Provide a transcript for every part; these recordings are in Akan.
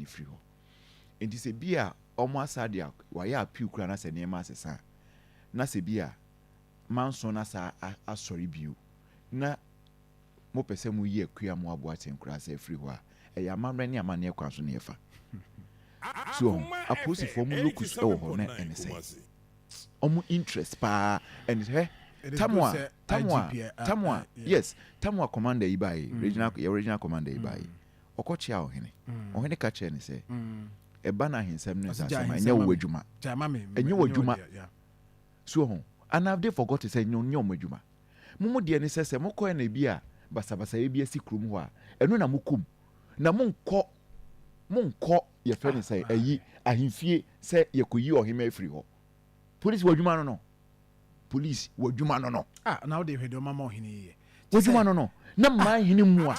firi hɔ. Nti sɛ bi a ɔmo asa de wayɛ appeal kura na sɛ nneɛma asesa a, na sɛ bi a manso na sa asɔre bio na mopɛ sɛ moyi Akua mo Aboaten koraa sɛ afiri hɔ a, ɛyɛ amammerɛ ne amanneɛ kwan so ne yɛfa so. Ɔho apolisifoɔ mu locus ɛwɔ hɔ na ɛne sɛ ɔmo interest paa ɛne sɛ tamoa tamoa tamoa. Yes, tamoa commander yi baa yi, regional, yɛ regional commander yi baa yi, ɔkɔkyea ɔhene. Ɔhene ka kyerɛ ne sɛ ɛba no ahensɛm no nsasɛm a, ɛnyɛ wo adwuma, ɛnyɛ wo adwuma. So ho and have they forgot sɛ nyɛ ɔmo adwuma? Mo mo deɛ ne sɛ mokɔɛ na bi a basabasayɛ bi asi kurom hɔ a, ɛno na mokom na monkɔ yɛfrɛ no sɛ ɛyi ahemfie sɛ yɛkɔyi ɔhema afiri hɔ. Police wɔ adwuma no, police wɔ adwuma no. Ah, na wode hwɛ deɛ ɔmama ɔhene yɛ. Wɔ adwuma no na mmaa hene mu a,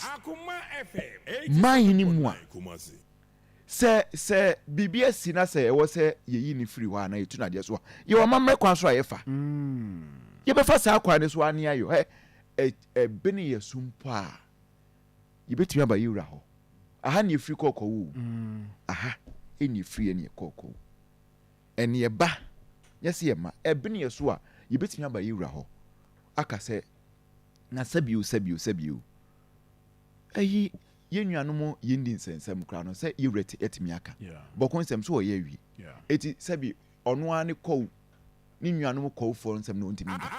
mmaa hene mu a, sɛ biribi asi na sɛ ɛwɔ sɛ yɛyi ne firi hɔ a, na yɛtu no adeɛ so a, yɛwɔ amammerɛ kwan so a yɛfa, yɛbɛfa saa kwan no so ane ayɔ. Ɛ ɛbene yɛ so mpo a, yɛbɛtumi aba yɛwura hɔ. Aha ne yɛfiri kɔɔkɔ wo, aha ɛne yɛfiri, ɛne yɛkɔɔkɔ wo, ɛne yɛba nyɛ sɛ yɛma ɛbene yɛ so a, yɛbɛtumi aba yɛwura hɔ aka sɛ na sɛbio sɛbio sɛbio ɛyi yɛn nuanom yɛndi nsɛnsɛm koraa no sɛ yɛwura yɛtumi aka bɔkɔ nsɛm so ɔyɛ awie. Eti sɛbi ɔno ara ne kɔw ne nuanom kɔwfoɔ nsɛm no ɔntumi nka,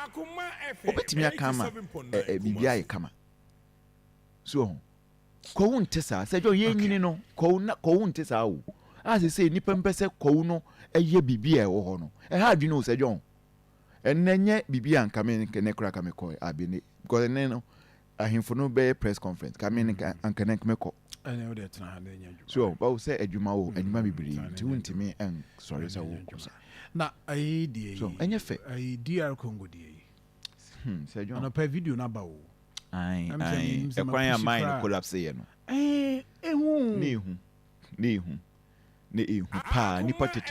obɛtumi aka ama ɛ ɛ biribi ayɛ kama so. Ɔho kɔwu nte saa sɛ dwɔ yɛn nyini no kɔwu na kɔwu nte saa o. A sɛ nipa mpɛ sɛ kɔwu no ɛyɛ biribi a ɛwɔ hɔ no, ɛha adwene o. Sɛ dwɔn ɛnɛ nyɛ biribi a nka me ne kora ka me kɔ abene because ɛnɛ no ahemfo no bɛyɛ press conference ka me nka anka ne mɛkɔ. Ɛnɛ wode tena ha na ɛnyɛ adwuma. So bawo sɛ adwuma wo adwuma bebree nti wontumi ɛnsɔre sɛ wokɔ sa. Na ayi deɛ so ɛnyɛ fɛ. Ayi DR Congo deɛ yi sɛ dwɔn anɔpa video no aba o. Ayi Ɛm sɛ ayi menim sɛ ɛkwan a mapushi mine no koraa. collapse yɛ no. Ɛɛ, ehu. Ne ehu, ne ehu, ne ehu paa nipa tete.